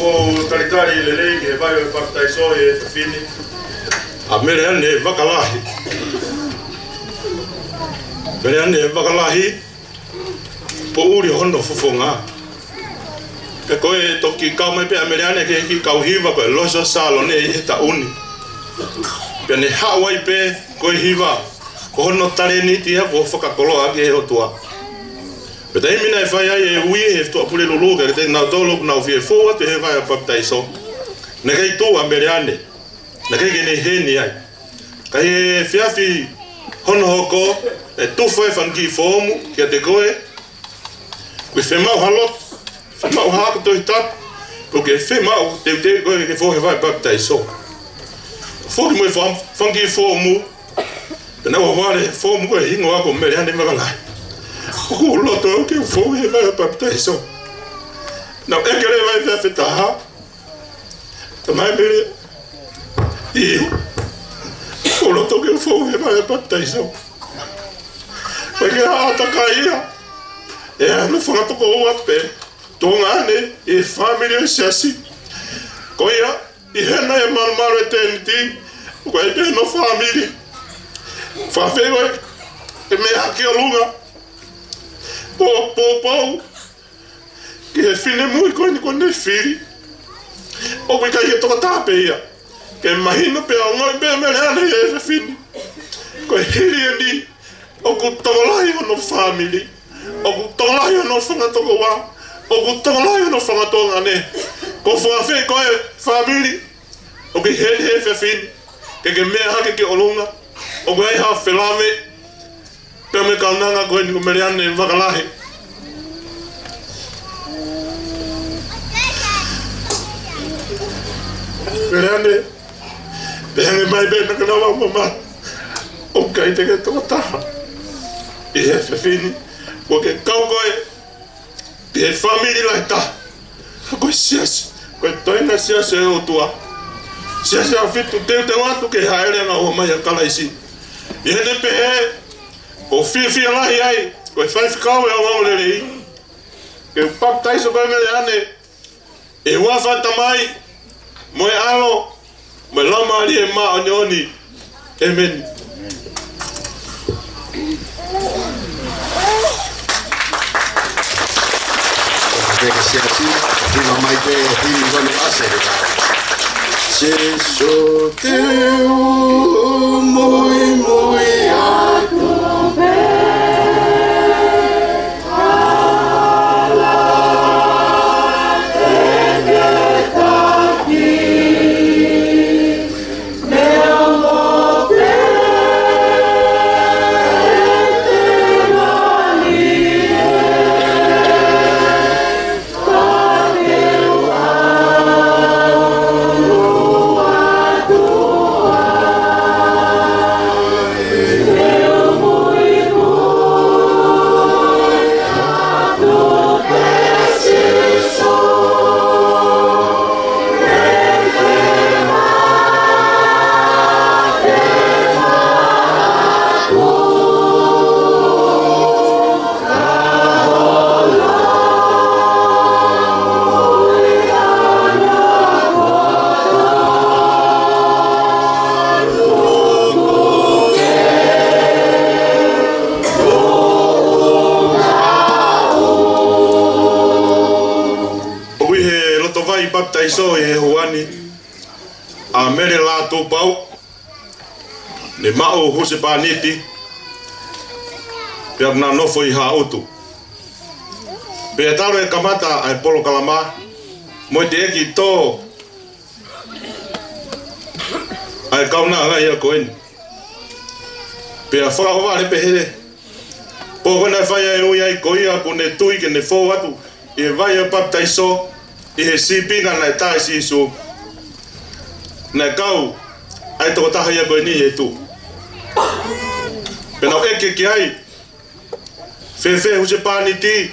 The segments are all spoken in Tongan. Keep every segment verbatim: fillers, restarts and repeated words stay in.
ʻOku talitali lelei ki he vai ʻo e papitaiso ʻi he efiafi ni ʻa Meleane Vakalahi. Meleane Vakalahi, poʻuli hono fofonga. Pea ko e toki kau mai pē ʻa Meleane ki he kiʻi kau hiva ko e Losi ʻo Salone ʻi he taʻu ni. Pea ne haʻu ai pē ko e hiva, ko hono talēniti ia kuo fakakoloa ʻaki ʻe he ʻOtua. Pea taimi naʻe fai ai e ui ʻe he Tuʻapulelulu kiate kinautolu ʻoku nau fie fou atu he vai ʻo e papitaiso, naʻe ʻikai tuʻu ʻa Meleane. Naʻe ʻikai ke ne ʻi heni ai. Ka ʻi he efiafi hono hoko, ʻe tufa e fanga kiʻi foomu kiate koe. Ko e fiemaʻu ha lotu, fiemaʻu ha ako Tohi Tapu, pe ko e fiemaʻu teuteu koe ke fou he vai ʻo e papitaiso. Foki mo e fo-, fanga kiʻi foomu, pea naʻe ʻohovale e foomu ko e hingoa ko Meleane Vakalahi. ʻOku ou loto ke u fou he vai ʻo e papitaiso. Naʻe ʻeke leva ʻe he efiafi ʻe taha, Tamai Mele, ʻio, ʻoku ou loto ke u fou he vai ʻo e papitaiso. Ko e ʻātakai ia ʻa hono fanga tokoua pē, tuongaʻane ʻi he fāmili ʻo e siasi. Ko ia, ʻi heʻene malumalu ʻi ʻitāniti, ʻoku ʻi ai pē hono fāmili. Fakafeʻiloaki e meʻa ki ʻolunga. Poupou ki he finemui ko eni kuo ne fili. ʻOku ʻikai ke tokotaha pē ia. Ke mahino pē ʻa e ongoʻi pē ʻa Meleane ʻi he efiafi ni. Ko e hili eni, ʻoku tokolahi hono fāmili, ʻoku tokolahi hono fanga tokoua, ʻoku tokolahi hono fanga tuongaʻane. ʻOku ou fakafeʻiloaki ko e fāmili ʻoku ʻi heni he efiafi ni, ke ke meʻa hake ki ʻolunga, ʻoku ʻi ai ha felāveʻi pea mo e kaunanga ko eni ko Meleane Vakalahi. Meleane, pea hangē mai pē naʻa ke lava mama, ʻoku ʻikai te ke tokotaha ʻi he efiafi ni, kuo ke kau koe ʻi he fāmili lahi taha. Ko e siasi, ko e toenga siasi ʻo e ʻOtua. Siasi ʻAhofitu, teuteu atu ke hāʻele ʻa e ngaahi ʻofa mai ʻa Kalaisi. ʻI heʻene pehē, ʻoku ou fiefia lahi ai, ko e faifekau ʻo e ongoongolelei, ke u papitaiso koe Meleane, ʻi he huafa ʻo e Tamai, mo e ʻAlo, mo e Laumālie Māʻoniʻoni. ʻĒmeni. Pea ke siasi, hiva mai pē himi ko eni ʻa e ʻAse. Sīsū te u muimui atu pē. ʻi he papitaiso ʻi he houa ni ʻa Mele Lātūpau, ne maʻu husepāniti, pea ʻoku na nofo ʻi Haʻutu. Pea talu e kamata ʻa e polokalama, mo e teʻeki tō ʻa e kaunanga ia ko eni. Pea fakaʻohovale pē he pō ko ē naʻe fai ai e ui ai ko ia kuo ne tui ke ne fou atu ʻi he vai ʻo e papitaiso ʻi he sīpinga naʻe tā ʻe Sīsū. Naʻe kau ʻa e tokotaha ia ko eni ʻi he tuʻu. Pea naʻa ku ʻeke ki ai, fēfē husepāniti?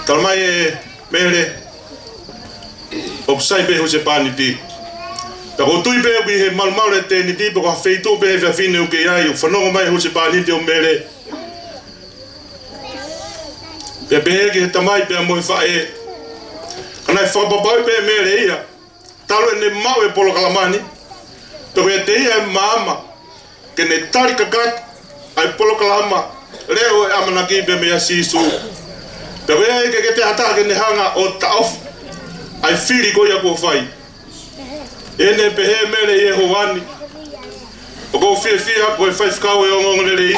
Talamai ʻe Mele, ʻoku sai pē husepāniti. Pea ʻoku ou tui pē ʻoku ʻi he malumalu ʻo e tēniti, pe ko ha feituʻu pē he efiafi ni ʻoku ke ʻi ai, ʻoku fanongo mai husepāniti ʻo Mele. Pea pehē ki he tamai pea mo e faʻē, ka naʻe fakapapauʻi pē ʻe Mele ia, talu ʻene maʻu e polokalama ni, pea ko ia te ia e maama ke ne tali kakato ʻa e polokalama leʻo ʻo e ʻamanaki pea meia Sīsū. Pea ko ia ʻe ʻikai ke toe ʻi ai ha taha ke ne hanga ʻo taʻofi ʻa e fili ko ia kuo fai. ʻI heʻene pehē ʻe Mele ʻi he houa ni, ʻoku ou fiefia ko e faifekau ʻo e ongoongolelei,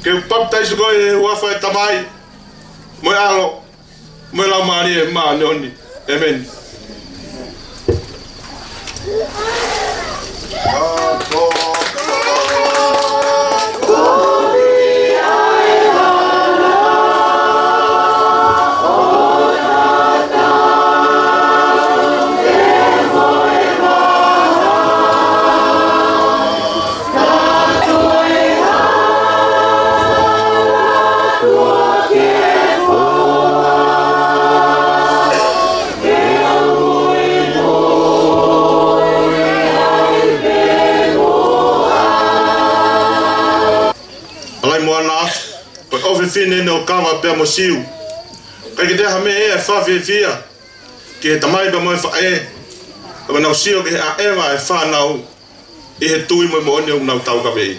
ke u papitaiso koe ʻi he huafa ʻo e Tamai, mo e ʻAlo, mo e Laumālie Māʻoniʻoni. ʻĒmeni. ʻAlai Moana, ko e ʻofefine ʻeni ʻo Kava pea mo Siu. ʻIkai ke toe ʻi ai ha meʻa ʻe fakafiefia ki he tamai pea mo e faʻē, ʻoku nau sio ki he ʻaʻeva ʻa e fānau ʻi he tui mo e moʻoni ʻoku nau taukaveʻi.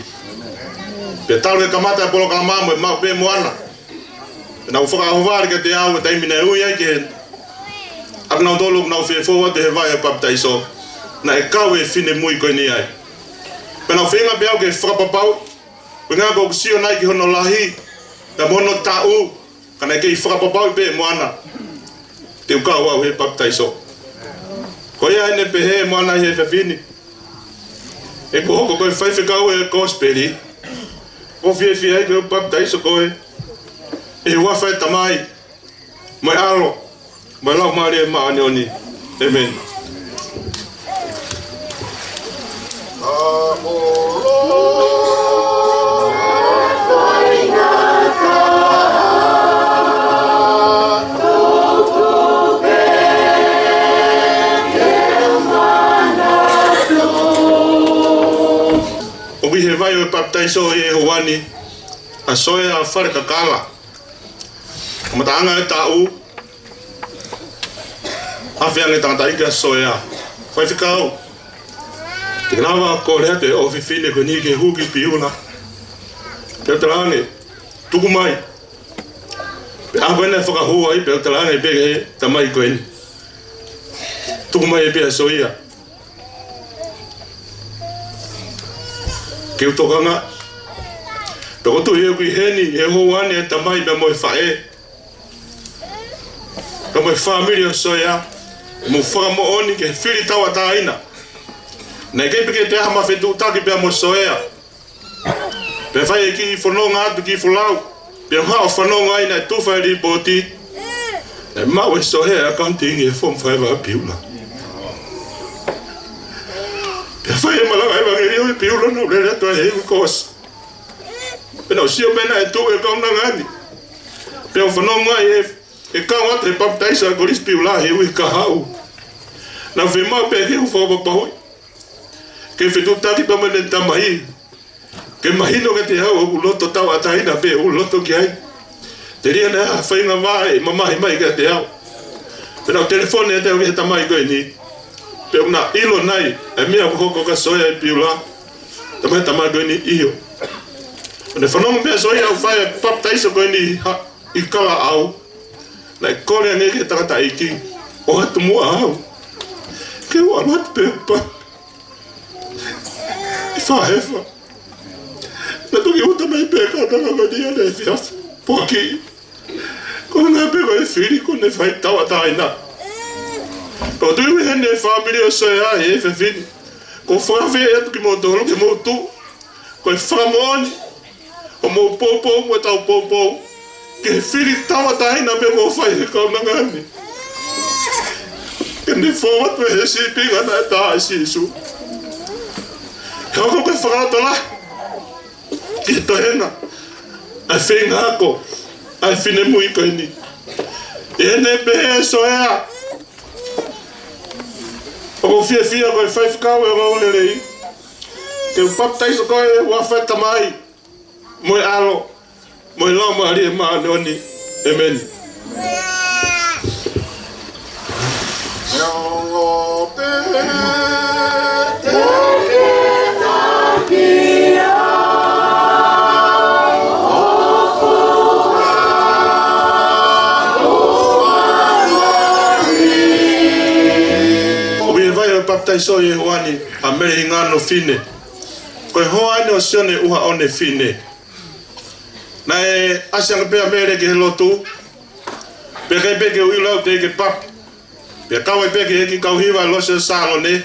Pea talu e kamata e polokalama mo e maʻu pē ʻe Moana, naʻa ku fakaʻohovale kiate au he taimi naʻe ui ai ki he, ʻa kinautolu ʻoku nau fie fou atu he vai ʻo e papitaiso, naʻe kau e finemui ko eni ai. Pea naʻa ku feinga pē au ke fakapapauʻi, ko e ʻuhinga ko ʻeku sio nai ki hono lahi, pea mo hono taʻu, ka naʻe kei fakapapauʻi pē ʻe Moana te u kau au he papitaiso. Ko ia ʻene pehē ʻe Moana ʻi he efiafi ni, ʻeku hoko ko e faifekau ʻo e kosipeli, ʻoku ou fiefia ai ke u papitaiso koe ʻi he huafa ʻo e Tamai, mo e ʻAlo, mo e Laumālie Māʻoniʻoni. ʻĒmeni. ʻOku ʻi he vai ʻo e papitaiso ʻi he houa ni ʻa Soea Falekakala. Kamataʻanga e taʻu, afe ange tangataʻeiki ʻa Soea. Faifekau, te ke lava ʻo kole atu e ʻofefine ko eni ke hū ki Piula. Pea u talaange, tuku mai. Pea ko ʻene fakahū ai, pea u talaange pē ki he tamai ko eni, tuku mai pē ʻa Soea ke u tokanga. Pea ʻoku ou tui ʻoku ʻi heni he houa ni e tamai pea mo e faʻē, pea mo e fāmili ʻo Soea, mo fakamoʻoni ki he fili tauʻatāina. Naʻe ʻikai pē ke toe ʻi ai ha mafetuʻutaki pea mo Soea. Pea fai e kiʻi fononga atu kiʻi folau, pea u haʻu ʻo fanongo ai naʻe tufa e lipooti, naʻe maʻu ʻe Soea e accounting ʻi he Form Five ʻa Piula. Pea fai e malanga ʻevangeliō ʻi Piula, naʻa ku lele atu ai he uike kuo ʻosi. Pea naʻa ku sio pē naʻe tuʻu e kaunanga ni. Pea u fanongo ai ʻe, ʻe kau atu he papitaiso ʻa e Kolisi Piula he uike kahaʻu. Naʻa ku fiemaʻu pē ke u fakapapauʻi, ke fetuʻutaki pea mo ʻene tamai, ke mahino kiate au ʻoku loto tauʻatāina pē ʻoku loto ki ai, telia naʻa faingataʻa e mamahi mai kiate au. Pea naʻa ku telefoni atu au ki he tamai ko eni, pea ʻoku na ʻilo nai e meʻa ʻoku hoko kia Soea ʻi Piula? Talamai ʻe he tamai ko eni, ʻio. Pea ne fanongo pē ʻa Soea ʻoku fai e papitaiso ko eni ha, ʻi Kalaʻau. Naʻe kole ange ki he tangataʻeiki, ʻoatu muʻa au ke u ʻalu atu pē ʻo papi ʻi Fahefa. Naʻe toki uta mai pē kaunanga ko eni ʻo ne efiafi poaki. Ko e ʻuhinga pē ko e fili kuo ne fai tauʻatāina. Pea ʻoku ou tui ʻoku ʻi heni e fāmili ʻo Soea he efiafi ni. ʻOku ou fakaafeʻi atu kimoutolu ke mou tuʻu ko e fakamoʻoni ʻo mou poupou mo ʻetau poupou ki he fili tauʻatāina pē ʻoku mou fai he kaunanga ni. Ke ne fou atu ʻi he sīpinga naʻe tā ʻe Sīsū. He ʻoku ou fakalotolahi ki he toenga ʻa e feinga ako ʻa e finemui ko eni. ʻI heʻene pehē, Soea, ʻoku ou fiefia ko e faifekau ʻo e ongoongolelei, ke u papitaiso koe ʻi he huafa ʻo e Tamai, mo e ʻAlo, mo e Laumālie Māʻoniʻoni. ʻĒmeni. ʻOku ʻi he vai ʻo e papitaiso ʻi he ʻaho ni ʻa Mele Hingano Fine. Ko e hoa eni ʻo Sione ʻUhaʻone Fine. Naʻe ʻasi ange pē ʻa Mele ki he lotu, pea ʻikai pē ke u ʻilo ʻoku teʻeki ke papi. Pea kau ai pē ki he ʻeiki kau hiva, Lose Salone,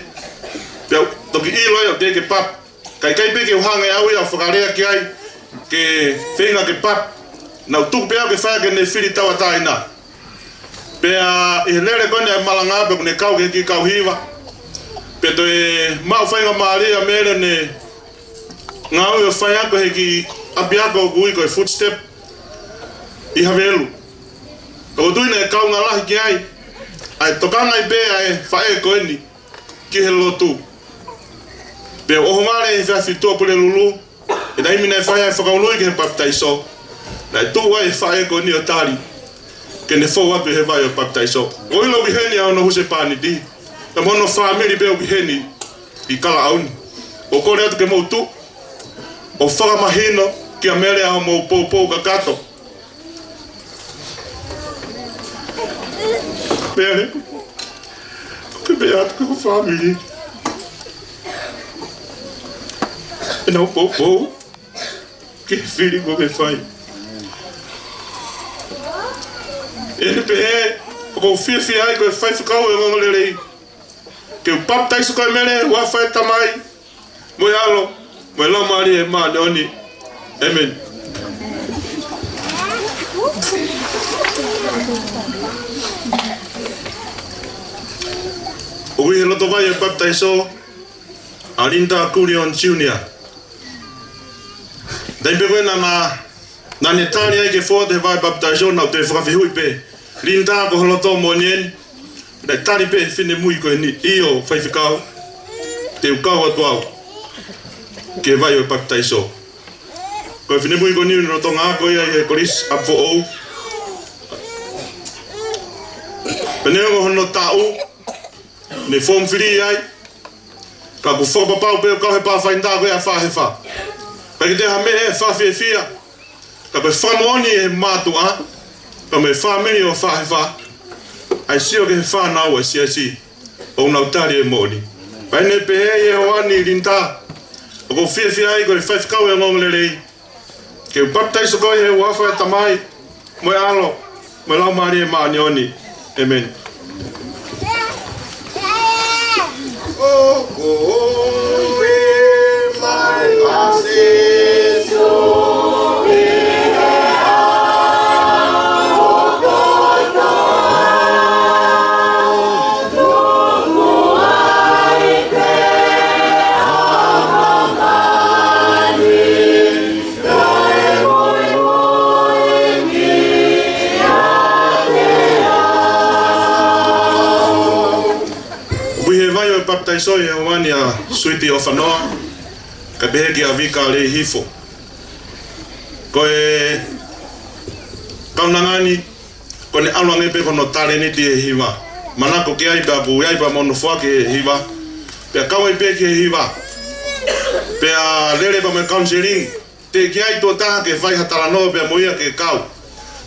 pea toki ʻilo ai ʻoku teʻeki ke papi. Ka ʻikai pē ke u hanga ʻe au ia ʻo fakalea ki ai ke feinga ke papi. Naʻá ku tuku pē au ke fai ʻaki ʻene fili tauʻatāina. Pea ʻi he lele ko eni ʻa e malanga, pea kuo ne kau ki he ʻeiki kau hiva, pea toe maʻu faingamālie ʻa Mele ʻo ne ngāue ʻo faiako he kiʻi ʻapiako ʻoku ui ko e Footstep ʻi Havelu. Ka ʻoku ou tui naʻe kaunga lahi ki ai ʻa e tokanga ai pē ʻa e faʻē ko eni ki he lotu. Pea u ʻohovale he efiafi Tuʻapulelulu, he taimi naʻe fai ai e fakaului ki he papitaiso, naʻe tuʻu ai e faʻē ko eni ʻo tali ke ne fou atu ʻi he vai ʻo e papitaiso. ʻOku ou ʻilo ʻoku ʻi heni ʻa hono husepāniti, pea mo hono fāmili pē ʻoku ʻi heni ʻi Kalaʻau ni. ʻOku ou kole atu ke mou tuʻu ʻo fakamahino kia Mele ʻa hoʻomou poupou kakato. Mele, ʻoku ke meʻa atu ki ho fāmili ʻenau poupou ki he fili kuo ke fai. ʻI heʻene pehē, ʻoku ou fiefia ai ko e faifekau ʻo e ongoongolelei, ke u papitaiso koe Mele ʻi he huafa ʻo e Tamai, mo e ʻAlo, mo e Laumālie Māʻoniʻoni. ʻĒmeni. ʻOku ʻi he loto vai ʻo e papitaiso ʻa Linda Kulion Junior. Taimi pē ko ē naʻá na, naʻá ne tali ai ke fou atu he vai papitaiso, naʻá ku toe fakafehuʻi pē, Linda, ko ho loto moʻoni eni? Naʻe tali pē ʻe he finemui ko eni, ʻio faifekau, te u kau atu au ki he vai ʻo e papitaiso. Ko e finemui ko eni naʻe lolotonga ako ia ʻi he Kolisi ʻApifoʻou. Pea neongo hono taʻu ne form three ai, ka ʻoku fakapapau pē ʻoku kau he Pathfinder ko ia ʻa Fahefa. ʻIkai ke toe ha meʻa ʻe fakafiefia, ka ko e fakamoʻoni ʻe he mātuʻa pea mo e fāmili ʻo Fahefa ʻa e sio ki he fānau ʻa e siasi ʻoku nau tali e moʻoni. Pea ʻi heʻene pehē ʻi he ʻaho ni, Linda, ʻoku ou fiefia ai ko e faifekau ʻo e ongoongolelei, ke u papitaiso koe ʻi he huafa ʻo e Tamai, mo e ʻAlo, mo e Laumālie Māʻoniʻoni. ʻĒmeni. ʻOku ʻi he vai ʻo e papitaiso ʻi he ʻaho ni ʻa Suiti ʻOfanoa, kae pehē kia Vika Leihifo. Ko e kaunanga ni, kuo ne ʻalu ange pē ko hono talēniti he hiva. Manako ki ai pea ʻoku ʻi ai pē mo hono foaki he hiva. Pea kau ai pē ki he hiva. Pea lele pea mo e counseling. Teʻeki ai tuʻo taha ke fai ha talanoa pea mo ia ke kau.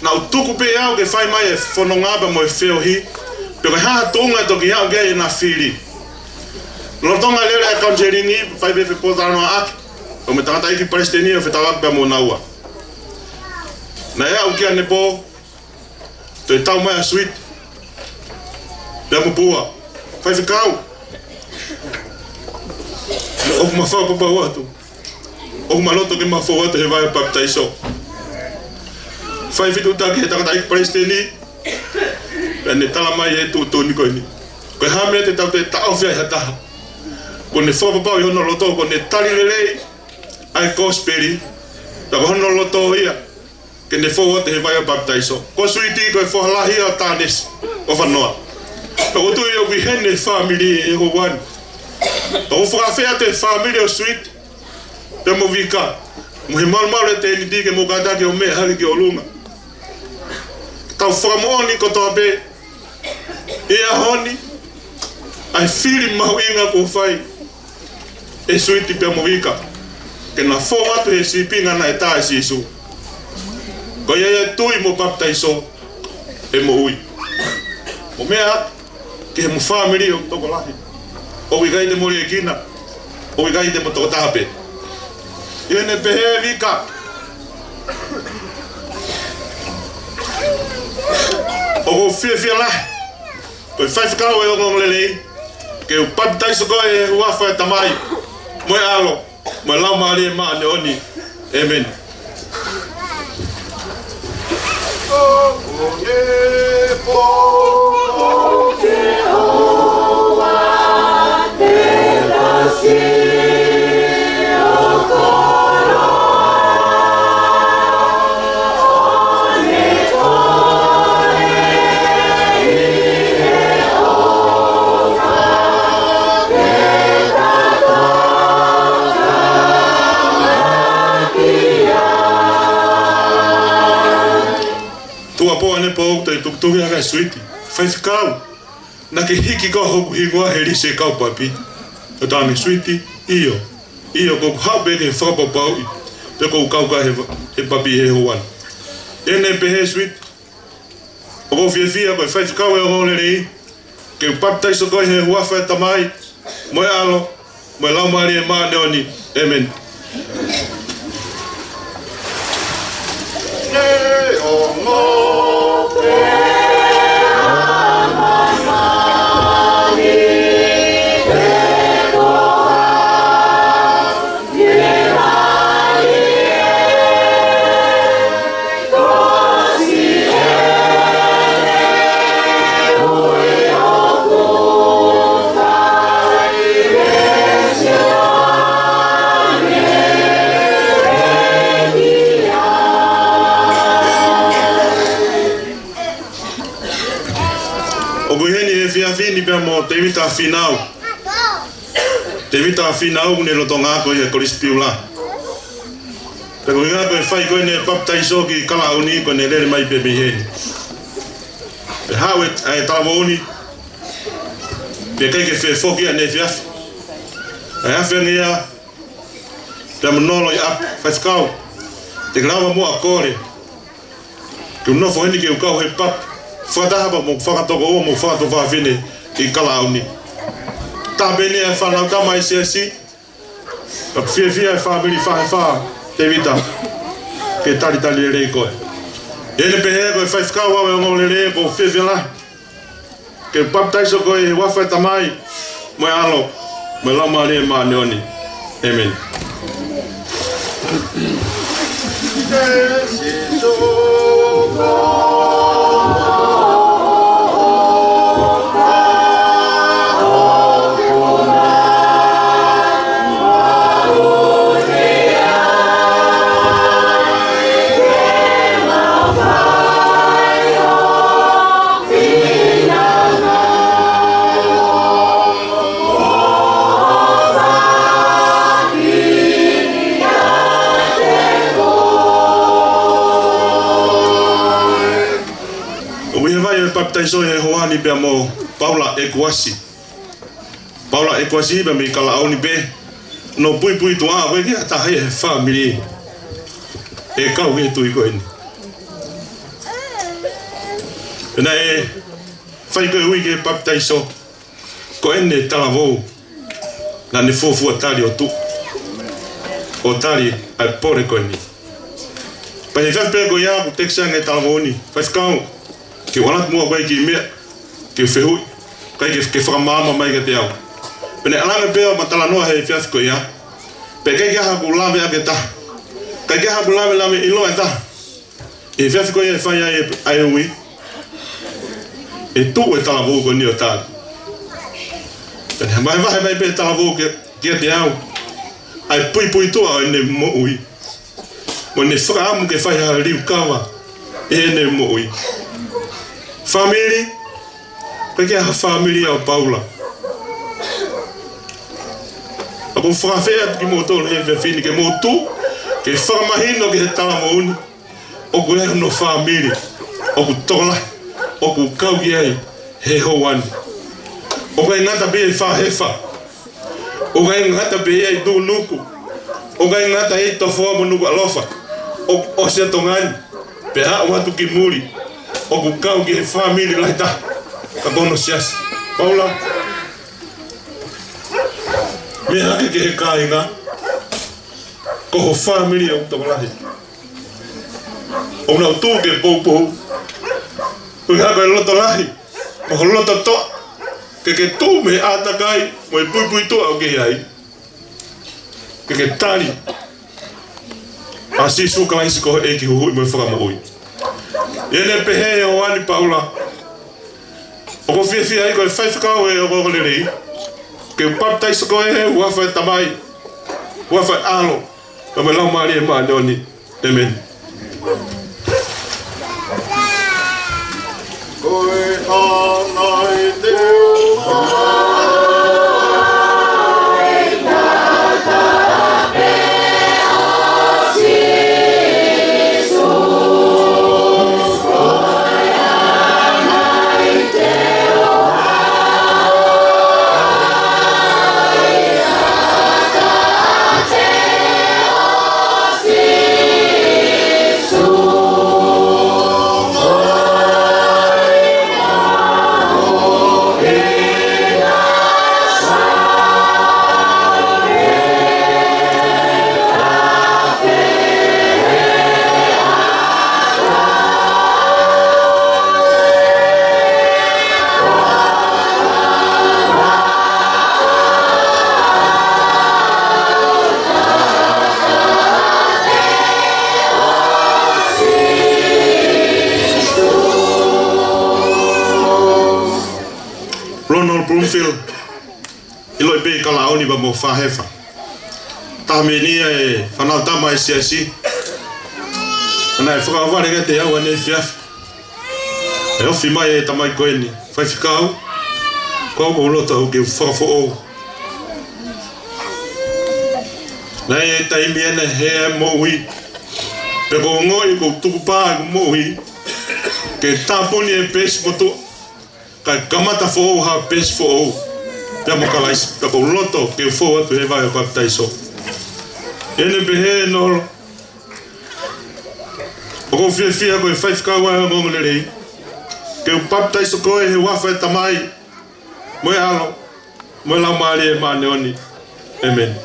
Naʻá ku tuku pē au ke fai mai e fononga pea mo e feohi, pe ko e hā ha tuʻunga ʻe toki aʻu ki ai ʻena fili. Lolotonga e lele ʻa e kauniselingi, fai pē fetalanoaʻaki ʻo e tangataʻeiki palesiteni ʻo fetaulaki pea mo naua. Naʻe aʻu ki ʻanepō, toe tau mai ʻa Suiti pea mo Pua, Faifekau, ʻoku ma fakapapau atu, ʻoku ma loto ke ma fou atu he vai ʻo e papitaiso. Fai fetuʻutaki he tangataʻeiki palesiteni, pea ne tala mai e tuʻutuʻuni ko eni: Ko e hā e meʻa te tau toe taʻofi ai ha taha kuo ne fakapapau ʻi hono loto kuo ne tali lelei ʻa e kosipeli, pea ko hono loto ia ke ne fou atu he vai ʻo e papitaiso. Ko Suiti ko e foha lahi ʻo Tānesi ʻo Fanoa. Pea ʻoku ou tui ʻoku ʻi heni e fāmili ʻi he ʻaho ni. Pea ʻoku ou fakaafeʻi atu e fāmili ʻo Suiti pea mo Vika, mo e malumalu e tēniti ke mou kātaki ʻo meʻa hake ki ʻolunga. Tau fakamoʻoni kotoa pē ʻi he ʻaho ni ʻa e fili mahuʻinga kuo fai ʻe Suiti pea mo Vika ke na fou atu he sīpinga naʻe tā ʻe Sīsū. Ko ia ia ʻe tui mo papitaiso ʻe moʻui. Mou meʻa ki homo fāmili ʻoku tokolahi. ʻOku ʻikai te mo liʻekina, ʻoku ʻikai te mo tokotaha pē. ʻI heʻene pehē ʻe Vika, ʻoku ou fiefia lahi, ko e faifekau ʻo e ongoongolelei, ke u papitaiso koe ʻi he huafa ʻo e Tamai, mo e ʻAlo, mo e Laumālie Māʻoniʻoni. ʻĒmeni. Tuʻuapō ʻanepō ʻoku toe tukutuku hake ʻa Suiti. Faifekau, naʻá ke hiki koe hoku hingoa he lisi e kau papi. Pea talaange ʻe Suiti, ʻio, ʻio, ko ʻeku haʻu pē ke fakapapauʻi pe ʻoku ou kau ki he, he papi he ʻaho ni. ʻI heʻene pehē ʻe Suiti, ʻoku ou fiefia ko e faifekau ʻo e ongoongolelei, ke u papitaiso koe ʻi he huafa ʻo e Tamai, mo e ʻAlo, mo e Laumālie Māʻoniʻoni. ʻĒmeni. ʻOku ʻi heni he efiafi ni pea mo Tēvita Fīnau. Tēvita Fīnau, ʻoku ne lolotonga ako ʻi he Kolisi Piula. Pea ko e ʻuhinga ko e fai ko eni e papitaiso ki Kalauni, ko ʻene lele mai pē mei heni. Pea haʻu e, ʻa e talavou ni, pea ʻikai ke fie foki ʻanefē. ʻA e afe ange ia, pea mo Nolo ʻi ʻapi, faifekau, te ke lava muʻa ʻo kole ke u nofo heni ke u kau he papi fakataha pea mo e fanga tokoua mo e fanga tuofāfine ʻi Kalauni. Taha pē eni ʻa e fānau tama ʻi he siasi, pea fiefia e fāmili Fahefā, Tēvita, ke talitali lelei koe. ʻI heʻene pehē ko e faifekau au ʻo e ongoongolelei, ʻoku ou fiefia lahi ke u papitaiso koe ʻi he huafa ʻo e Tamai, mo e ʻAlo, mo e Laumālie Māʻoniʻoni. ʻĒmeni. ʻOku ʻi he vai ʻo e papitaiso he ʻaho ni pea mo Paula ʻEkuasi. Paula ʻEkuasi pea mei Kalauni pē. Naʻá ku puipuituʻa ʻoku ʻikai ke ʻi ai ha taha ia he fāmili ʻe kau ki he tui ko eni. Pea naʻe fai ko ē ʻa e ui ki he papitaiso, ko ʻene talavou naʻa ne fuofua tali ʻo tuʻu, ʻo tali ʻa e pole ko eni. Pea ʻi he efiafi pē ko ia ʻoku text ange e talavou ni, Faifekau, ke u ʻalu atu muʻa ko ē ki he meʻa, ke fehuʻi, kae ke, ke fakamaama mai kiate au. Pea ne ʻalu ange pē ʻo ma talanoa he efiafi ko ia. Pea ʻikai ke ʻi ai haʻaku lave ʻaki ha taha. ʻIkai ke ʻi ai haʻaku lave, lave ʻiloa ʻe taha. ʻI he efiafi ko ia ʻe fai ai ʻa e ui, ʻe tuʻu e talavou ko eni ʻo tali. Pea ne vahevahe mai pē talavou ke, kiate au ʻa e puipuituʻa ʻo ʻene moʻui, mo ʻene fakaʻamu ke fai ha liukava ʻi heʻene moʻui. Fāmili, ʻikai ke ʻi ai ha fāmili ʻo Paula. ʻOku ou fakaafeʻi atu kimoutolu he efiafi ni ke mou tuʻu ke fakamahino ki he talavou ni ʻoku ʻi ai hono fāmili ʻoku tokolahi, ʻoku kau ki ai he houa ni. ʻOku ʻikai ngata pē ʻi he fāhefa, ʻoku ʻikai ngata pē ʻi he tuʻunuku, ʻoku ʻikai ngata ʻi he tofoa mo Nukuʻalofa, ʻoku ʻosi ʻa Tonga ni, pea aʻu atu ki muli, ʻoku kau ki he fāmili lahi taha, ka ko hono siasi. Paula, meʻa hake ki he kāinga, ko ho fāmili ʻoku tokolahi. ʻOku nau tuʻu ke poupou, ʻoku ʻi ai ko e loto lahi, mo ho loto toʻa, ke ke tuʻu mei he ʻātakai mo e puipuituʻa ʻoku ke ʻi ai, ke ke tali ʻa Sīsū Kalaisi ko e ʻEiki, Huhuʻi mo e Fakamoʻui. ʻI heʻene pehē ʻe Ioane Paula, ʻoku ou fiefia ai ko e faifekau ʻo e ongoongolelei, ke u papitaiso koe he huafa ʻo e Tamai, huafa ʻo e ʻAlo, pea mo e Laumālie Māʻoniʻoni. ʻĒmeni. Ronald Bloomfield, ʻiloʻi pē ʻi Kalauni pea mo Fāhefa. Taha mei he ngaahi fānau tama ʻa e siasi. Naʻe fakaʻohovale kiate au ʻanenai efiafi. ʻE ofi mai e tamai ko eni, faifekau, ko au ʻoku ou loto au ke u fakafoʻou. Naʻe ʻi ai e taimi ʻanenai he moʻui, pea ʻoku ou ongoʻi ʻoku ou tukupā ʻeku moʻui ke tāpuni e peesi motuʻa, kae kamata foʻou ha peesi foʻou pea mo Kalaisi, pea ʻoku ou loto ke u fou atu he vai ʻo e papitaiso. ʻI heʻene pehē ʻe Nolo, ʻoku ou fiefia ko e faifekau ʻo e ongoongolelei, ke u papitaiso koe he huafa ʻo e Tamai, mo e ʻAlo, mo e Laumālie Māʻoniʻoni. ʻĒmeni.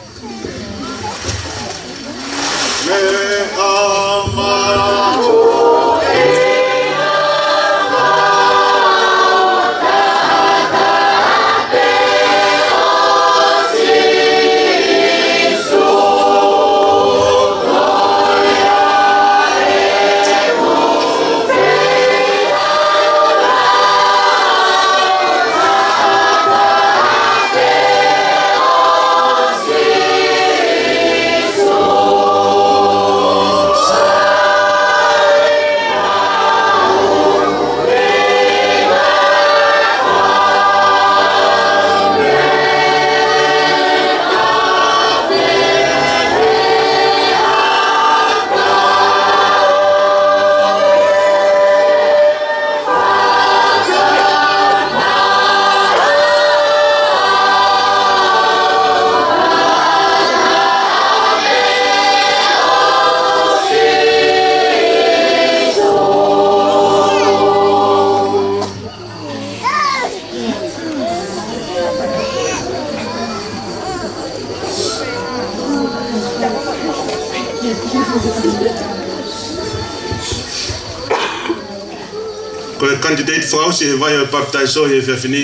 Ko e kanititeiti fakaʻosi he vai ʻo e papitaiso he efiafi ni,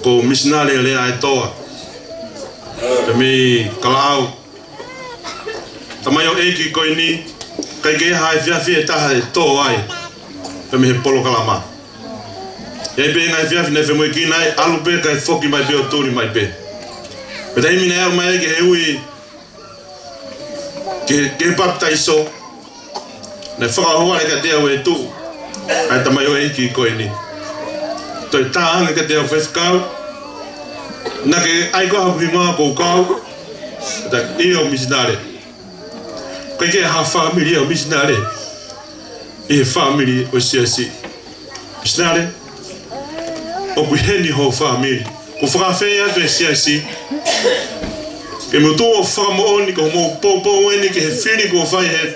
ko Misinale Leaʻaetoa, pea mei Kalaʻau. Tamaioʻeiki ko eni, ʻikai ke ʻi ai ha efiafi ʻe taha ʻe tō ai pea mei he polokalama. ʻI ai pē ngaahi efiafi naʻe femoʻuekina ai, ʻalu pē kae foki mai pē ʻo tuli mai pē. Pea taimi naʻe aʻu mai ai ki he ui, ki he, ki he papitaiso, naʻe fakahoa leva kiate au ʻe tuʻu ʻa e tamaioʻeiki ko eni. Toe tā ange kiate au, Faifekau, naʻa ke ʻai koe haku hingoa ʻo kau? Pea u taki, ʻio, Misinale. ʻIkai ke ʻi ai ha fāmili ʻo Misinale ʻi he fāmili ʻo e siasi. Misinale, ʻoku ʻi heni ho fāmili. Kuo fakaafeʻi atu ʻe he siasi ke mou tuʻu ʻo fakamoʻoni ko hoʻomou poupou eni ki he fili kuo fai ʻe he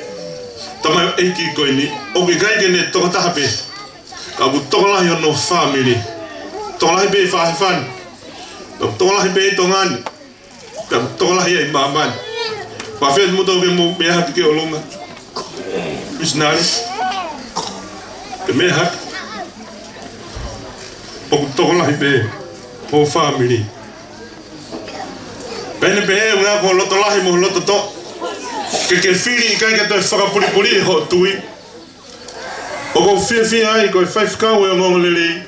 tamaioʻeiki ko eni. ʻOku ʻikai ke ne tokotaha pē, ka ʻoku tokolahi hono fāmili. Tokolahi pē ʻi Fāhefani, ʻoku tokolahi pē ʻi Tonga ni, pea ʻoku tokolahi ia ʻi māmani. Fakaafeʻi atu kimoutolu ke mou meʻa hake ki ʻolunga. Misinale, ke meʻa hake. ʻOku tokolahi pē ho fāmili. Pea ne pehē, ʻuhinga ko e loto lahi mo e loto toʻa. Ke ke fili ʻikai ke toe fakapulipuli hoʻo tui. ʻOku ou fiefia ai ko e faifekau ʻo e ongoongolelei,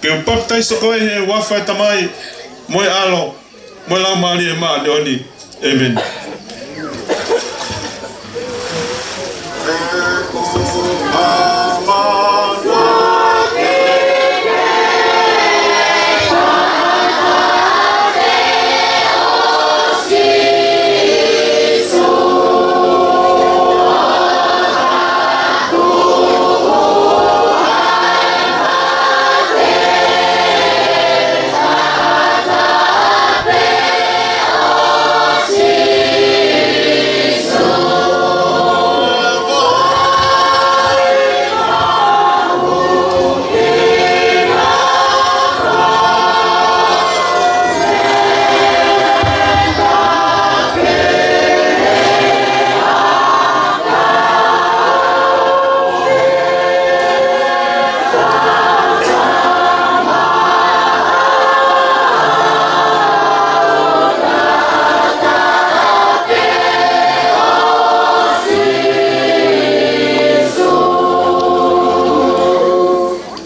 ke u papitaiso koe he huafa ʻo e Tamai mo e ʻAlo mo e Laumālie Māʻoniʻoni. ʻĒmeni.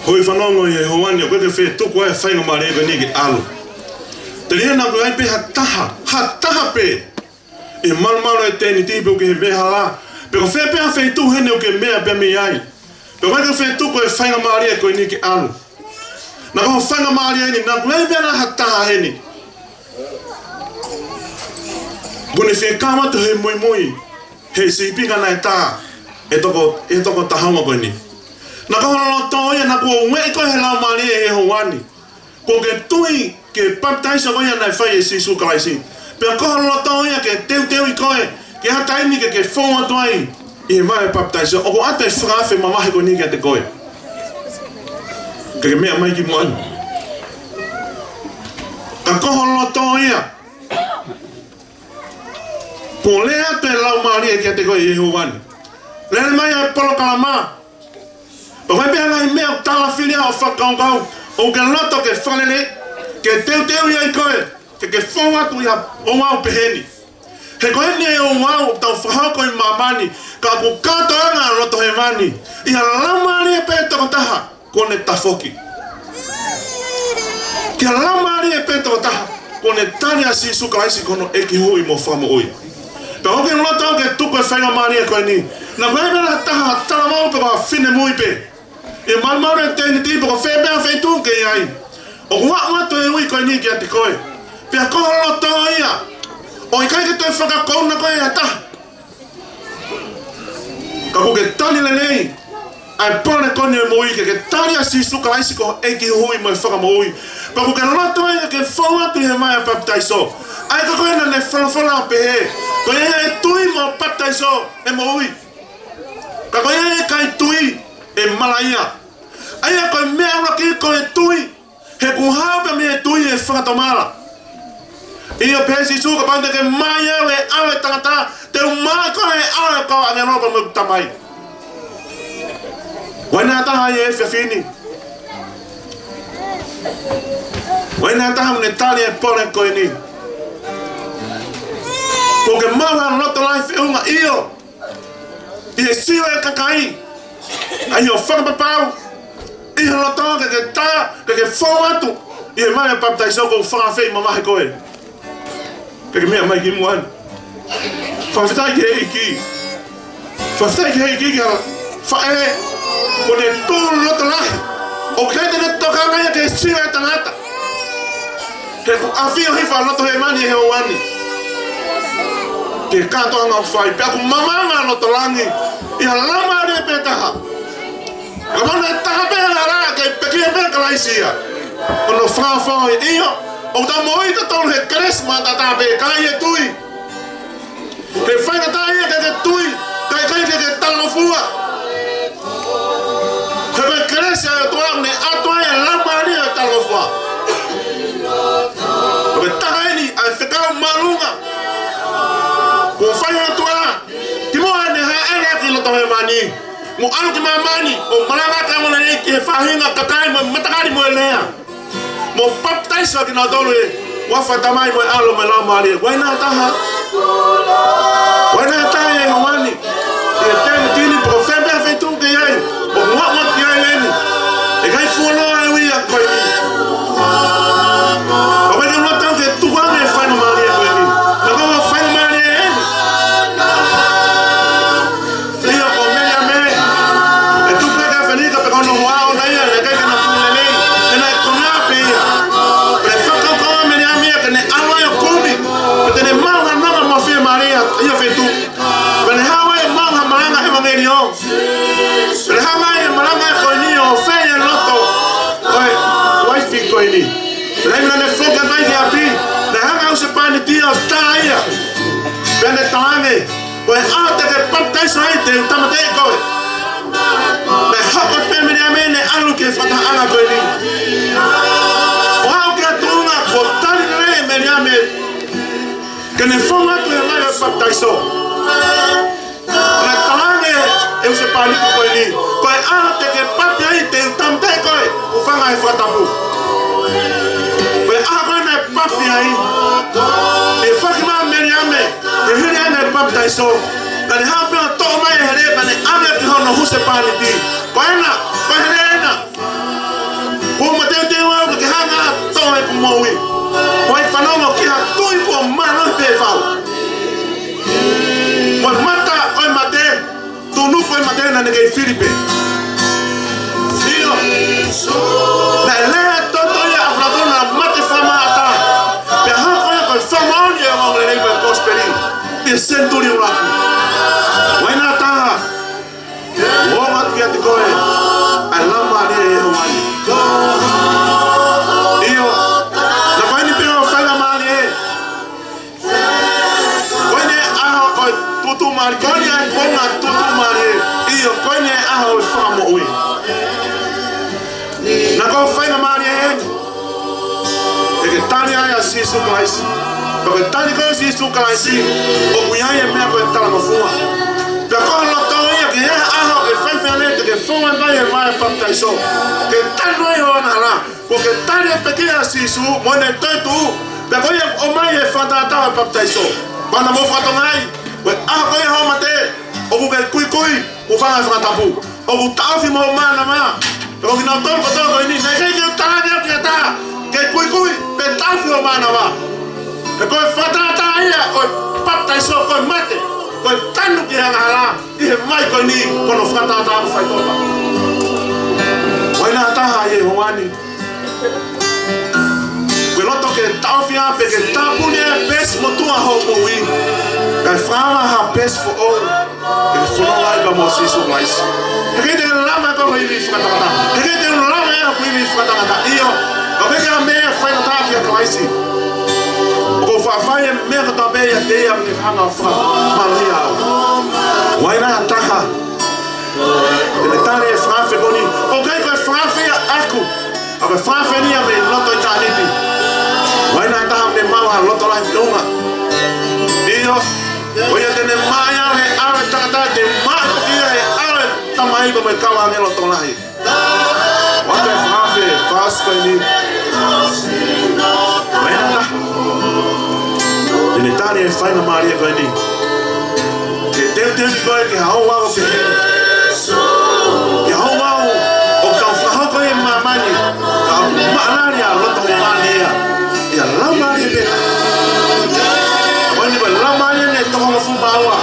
Hoʻo fanongo ʻi he houa ni, ʻoku ʻikai ke fetuku ʻa e faingamālie ko eni ke ʻalu. Telia naʻa ʻoku ʻi ai pē ha taha, ha taha pē ʻi he malumalu ʻo e tēniti pe ʻoku ke meʻa hala, pe ko fē pē ha feituʻu heni ʻoku ke meʻa pē mei ai, pea ʻoku ʻikai ke fetuku e faingamālie ko eni ke ʻalu. Naʻa ko e faingamālie eni, naʻa ʻoku ʻi ai pē ha taha heni ʻoku ne fekau atu he muimui he sīpinga naʻe tā ʻe he toko, ʻe he toko taha ua ko eni. Naʻa ko ho loto ia naʻa kuo ueʻi koe ʻe he Laumālie ʻi he houa ni. Kuo ke tui ki he papitaiso ko ia naʻe fai ʻe Sīsū Kalaisi. Pea ko ho loto ia ke teuteuʻi koe ki ha taimi ke ke fou atu ai ʻi he vai ʻo e papitaiso. ʻOku ʻoatu e fakaafe mamahi ko eni kiate koe. Ke ke meʻa mai ki muʻa ni. Ka ko ho loto ia, kuo lea atu e Laumālie kiate koe ʻi he houa ni. Lele mai ʻa e polokalama. Pea ko e pē ha ngaahi meʻa ʻoku tālafili ai hoʻo fakakaukau, ʻoku ke loto ke fakalele, ke teuteuʻi ai koe ke ke fou atu ʻi ha ouau pehē ni. He ko eni e ouau ʻoku tau fakahoko ʻi māmani, ka ʻoku kātoanga loto hēvani ʻi ha Laumālie pē toko taha kuo ne tafoki. Ki ha Laumālie pē toko taha kuo ne tali ʻa Sīsū Kalaisi ko hono ʻEiki Huhuʻi mo Fakamoʻui. Pea ʻoku ke loto ke tuku e faingamālie ko eni. Naʻa ʻoku ʻi ai pē ha taha, ha talavou pe ko ha finemui pē ʻi he malumalu ʻo e tēniti pe ko fē pē ha feituʻu ʻoku ke ʻi ai, ʻoku aʻu atu e ui ko eni kiate koe. Pea ko ho loto ia, ʻoku ʻikai ke toe fakakouna koe ʻe ha taha, ka kuo ke tali lelei ʻa e pole ko eni ʻo e moʻui, ke ke tali ʻa Sīsū Kalaisi ko e ʻEiki Huhuʻi mo e Fakamoʻui. Pea ʻoku ke loto ia ke fou atu ʻi he vai ʻo e papitaiso. ʻA ia ko e, ko e naʻe folofola ʻo pehē, ko ia ʻe tui mo papitaiso ʻe moʻui, ka ko ia ʻe ʻikai tui ʻe malaʻia. ʻA ia ko e meʻa ʻuluaki ko e tui. He ʻoku haʻu pē mei he tui e fakatomala. ʻIo, pehē ʻe Sīsū, kapau te ke ʻomai au he ʻao ʻo e tangata, te u ʻomai koe he ʻao ʻo e kau ʻāngelo pea mo ʻeku Tamai. Vakai naʻa taha ʻi he efiafi ni. Vakai naʻa taha mo ʻene tali e pole ko eni. Kuo ke maʻu ha loto lahi feʻunga, ʻio, ʻi he sio ʻa e kakai, ʻa ia ʻoku fakapapau ʻi he loto ke ke tā, ke ke fou atu ʻi he vai ʻo e papitaiso, kuo u fakaafeʻi mavahe koe. Ke ke meʻa mai ki muʻa ni. Fakafetaʻi ki he ʻEiki. Fakafetaʻi ki he ʻEiki, ki he faʻē kuo ne tuʻu loto lahi. ʻOku ʻikai te ne tokanga ia ki he sio ʻa e tangata. He kuo ʻafio hifo ʻa loto hēvani he ʻaho ni ki he kātoanga ʻoku fai. Pea ʻoku mamanga loto langi ʻi ha laumālie pē taha. Ka mana e taha pē ʻa e hala, kei pekia pē ʻa Kalaisi ia. ʻO ne fakaafeʻi, ʻio, ʻoku tau moʻui tautolu he kelesi maʻataʻatā pē, ka ʻi he tui. He faingataʻa ia ke ke tui, kae ʻikai ke ke talangofua. He ko e kelesi ʻa e ʻOtua ʻoku ne ʻatu ai e laumālie ʻo e talangofua. Ko e taha eni ʻa e fekau māʻolunga kuo fai ʻe he ʻOtua kimuʻa ʻene hāʻele ki loto hēvani, mo ʻalu ki māmani ʻo malangaʻaki ʻa e ongoongolelei ki he faʻahinga kakai mo e matakali mo e lea, mo papitaiso kinautolu ʻi he huafa ʻo e Tamai mo e ʻAlo mo e Laumālie. Vakai naʻa taha. Vakai naʻa taha ʻi he ʻaho ni. ʻI he tēniti ni pe ko fē pē feituʻu ʻoku ke ʻi ai, ʻoku ngaohi ki ai eni. ʻIkai fuoloa e ui ʻa ko eni. ʻOku ʻikai ke u loto ke tuku ange e faingamālie ko eni. Naʻa ko e faingamālie eni. ʻIo, ko Meliame, ʻe tupu ki ʻAfilika pea ko hono hoa ʻoʻona ia, naʻe ʻikai ke na fuʻu lelei, he naʻe konā pē ia. Pea fakakaukau ʻa Meliame ia ke ne ʻalu ai ʻo kumi, pea te ne maʻu ha nonga mo e fiemālie ʻi ha feituʻu. Pea ne haʻu ai ʻo maʻu ha malanga ʻevangeliō. Pea ne hanga ai e malanga ko eni ʻo fai e loto ʻo e uaifi ko eni. Pea naʻe mena ne foki atu ai ki ʻapi, naʻe hanga ʻe he husepāniti ʻo tā ia. Pea ne talaange, ko e ʻaho te ke papitaiso ai te u tāmateʻi koe. Naʻe hoko pē Meliame ne ʻalu ki he fakatahaʻanga ko eni. ʻO aʻu ki ha tuʻunga kuo tali lelei ʻe Meliame ke ne fou atu he vai ʻo e papitaiso. Naʻe talaange ʻe he husepāniti ko eni, ko e ʻaho te ke papi ai te u tāmateʻi koe, hūfanga he fakatapu. Ko e ʻaho ko ē naʻe papi ai, ʻi he foki mai ʻa Meliame, ʻi he hili ʻene papitaiso, naʻa ne haʻu pē ʻo toʻo mai e hele, pea ne ʻave ki hono husepāniti. Ko ena, ko e hele ena. Kuo u mateuteu au ke ke hanga ʻo toʻo ʻeku moʻui. Ko e fanongo ki ha tuʻi kuo mālohi pē fau. Ko e mata ʻo e mate, tuʻunuku ʻo e mate naʻa ne kei fili pē. ʻIo. Naʻe lea toto ia ʻa e ʻAfiona naʻa mate fakamaʻata. Pea hoko ia ko e fakamoʻoni ʻo e ongoongolelei mo e kosipeli ʻi he senituli ʻuluaki. Vakai naʻa taha. ʻOku ʻoatu kiate koe ʻa e Laumālie ʻi he ʻaho ni. ʻIo, naʻa ko eni pē hoʻo faingamālie. Ko eni e ʻaho ʻo e tuʻutuʻumālie, ko eni e kuonga tuʻutuʻumālie. ʻIo, ko eni e ʻaho ʻo e fakamoʻui. Naʻa ko e faingamālie eni. ʻE ke tali ai ʻa Sīsū Kalaisi. Pea ko e tali ko ē ʻa Sīsū Kalaisi, ʻoku ʻi ai e meʻa ko e talangofua. Pea ko ho loto ia ki he ʻaho ʻe faifai ai te ke fou ai mai he vai ʻo e papitaiso, ke tanu ai hoʻo angahala. Kuo ke tali e pekia ʻa Sīsū mo ʻene toetuʻu. Pea ko ia ʻoku ʻomai e fakatātā ʻo e papitaiso. Pea naʻa mou fakatokangaʻi, ko e ʻaho ko ia hoʻo mate, ʻoku ke kuikui, hūfanga he fakatapu. ʻOku taʻofi mo mānava. Pea ko kinautolu kotoa ko eni, naʻe ʻikai ke u talaange au ki ha taha ke kuikui pe taʻofi hoʻo mānava. He ko e fakatātā ia ʻo e papitaiso, ko e mate, ko e tanu ki he angahala ʻi he vai ko eni, ko hono fakatātā ʻoku faitoʻo. Vakai naʻa taha ʻi he ʻaho ni. Ko e loto ke taʻofi ā pe ke tāpuni ʻa e peesi motuʻa hoʻo moʻui, kae fakaava ha peesi foʻou ke fononga ai pea mo Sīsū Kalaisi. He ʻikai te ke lava ʻe koe ho ivi fakatangata. He ʻikai te ke lava ʻe koe ho ivi fakatangata. ʻIo, ka ʻoku ʻikai ke ʻi ai ha meʻa ʻe faingataʻa kia Kalaisi. ʻOku ou faʻa fai e meʻa kotoa pē ʻiate ia, ʻoku ne hanga ʻo fakamālohia au. Vakai naʻa taha. Te ne tali e fakaafe ko eni. ʻOku ʻikai ko e fakaafe ia ʻaʻaku. Ka ko e fakaafe ia mei loto ʻitāniti. Vakai naʻa taha, te ke maʻu ha loto lahi mo e kau ʻāngelo tokolahi. ʻOatu e fakaafe, fakaʻosi ko eni. Mena. Te ne tali e faingamālie ko eni. Ke teuteu koe ki ha ouau kehe. Ki ha ouau ʻoku tau fakahoko ʻi māmani. Ka ʻoku maʻalaʻala ʻa e loto hēvani ia. ʻI he Laumālie pē. Ko eni ko e Laumālie naʻe toko hongofulu mā ua.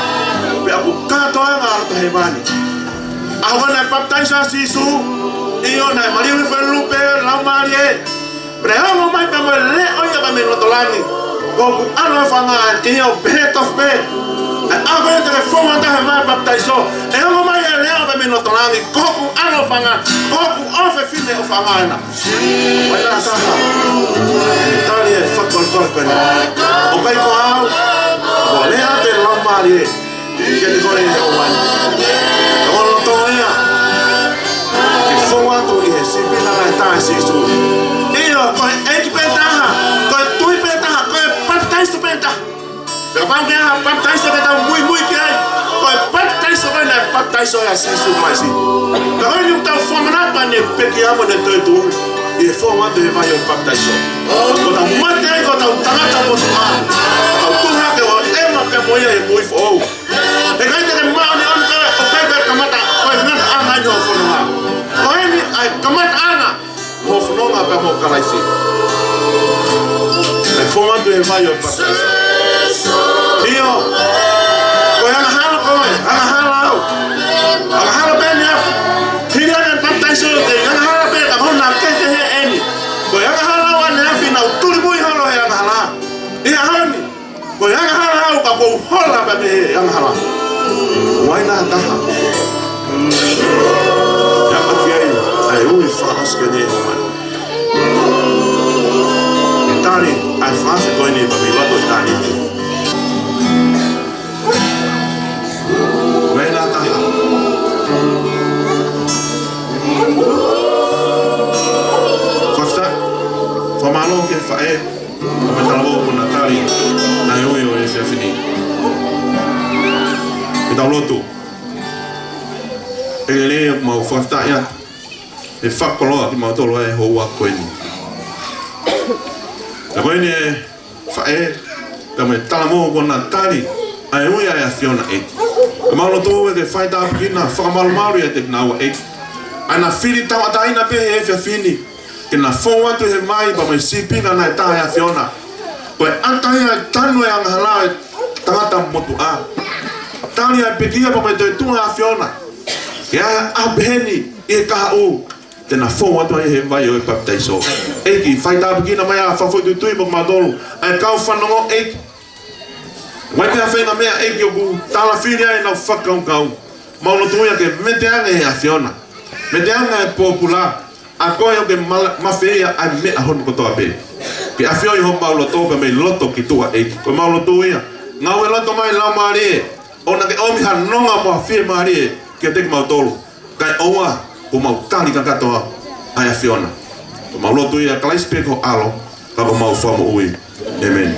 Pea ʻoku kātoanga ʻa e loto hēvani. ʻAho ko ē naʻe papitaiso ai ʻa Sīsū, ʻio naʻe maliu hifo e lupe, Laumālie. Pea ne ongo mai pea mo e leʻo ia pea mei loto langi. Ko hoku ʻAlo ʻofaʻanga, ʻio pehē tofu pē. ʻAho ko ē te ke fou atu he vaʻe papitaiso, ʻe ongo mai e leʻo pea mei loto langi. Ko hoku ʻAlo ʻofaʻanga, ko hoku ʻofefine ʻofaʻanga ena. Mai la taha. Tali e fakakoloa ko eni. ʻOku ʻikai ko au, ko e lea ʻa e Laumālie. Ke te kole ʻi he ʻaho ni. Ka ko e loto ia ke fou atu ʻi he sīpinga naʻe tā ʻe Sīsū. ʻIo, ko e ʻEiki pē taha, ko e tui pē taha, ko e papitaiso pē taha. Pea kapau ʻoku ʻi ai ha papitaiso ke tau muimui ki ai, ko e papitaiso ko ē naʻe papitaiso ai ʻa Sīsū Kalaisi. Ka ko eni ʻoku tau fakamanatu ʻene pekia mo ʻene toetuʻu ʻi he fou atu he vai ʻo e papitaiso. Ko ʻetau mate ai ko ʻetau tangata motuʻa, tau tuʻu hake ʻo ʻema pea mo ia ʻi he moʻui foʻou. He ʻikai te ke māʻoniʻoni koe ʻo ʻikai ke kamata, ko e ngataʻanga eni hoʻo fononga. Ko eni ʻa e kamataʻanga hoʻo fononga pea mo Kalaisi. ʻE fou atu he vai ʻo e papitaiso. ʻIo. Ko e angahala koe, angahala au. Angahala pē ʻaneafi. Hili ʻa e papitaiso te angahala pē, ka ko e meʻa kehekehe eni. Ko e angahala au ʻaneafi, naʻá ku tulimui holo he angahala. ʻI he ʻaho ni. Ko e angahala au ka ʻoku ou hola pē mei he angahala. ʻOku ʻi ai ha taha ʻe ʻamanaki ai ʻa e ui fakaʻosi ko eni ʻi he ʻaho ni. Ke tali ʻa e fakaafe ko eni pea mei loto ʻitāniti. ʻOku ʻi ai ha taha. Fakafetaʻi, fakamālō ki he faʻē. Ko e talavou kuo na tali ʻa e ui ʻo e efiafi ni. Ke tau lotu. ʻEiki lelei, mau fakafetaʻi atu he fakakoloa kimautolu ʻa e houa ko eni. Ka ko eni e faʻē, ka mo e talavou kuo na tali ʻa e ui ʻa e ʻAfiona ʻEiki. Ka mau lotu ʻEiki ke faitāpuekina, fakamalumalu ʻiate kinaua ʻEiki. ʻA ena fili tauʻatāina pē he efiafi ni. Ke na fou atu he vai pea mo e sīpinga naʻe tā ʻe he ʻAfiona. Ko e ʻata ia ʻa e tanu e angahala ʻa e tangata motuʻa. Tali ʻa e pekia pea mo e toetuʻu ʻa e ʻAfiona. Ke ʻi ai ha ʻaho pehē ni ʻi he kahaʻu te na fou atu ai he vai ʻo e papitaiso. ʻEiki, faitāpuekina mai ʻa e fakafoʻituitui mo kimautolu ʻa e kau fanongo ʻEiki. Mai pē ha faʻahinga meʻa ʻEiki ʻoku tālafili ai ʻenau fakakaukau. Mau lotu ia ke mate ange he ʻAfiona. Mate ange e pōpula. ʻA koe ʻoku ke mala-, mafeia ʻa e meʻa hono kotoa pē. Ke ʻafioʻi homau loto pea mei loto ki tuʻa ʻEiki. Ko ʻemau lotu ia. Ngāueloto mai Laumālie. ʻOua naʻá ke ʻomi ha nonga mo ha fiemālie kiate kimautolu. Kae ʻoua kuo mau tali kakato ʻa e ʻAfiona. Ko ʻemau lotu ia Kalaisi pē ko ho ʻAlo, ka ko homau Fakamoʻui. ʻĒmeni.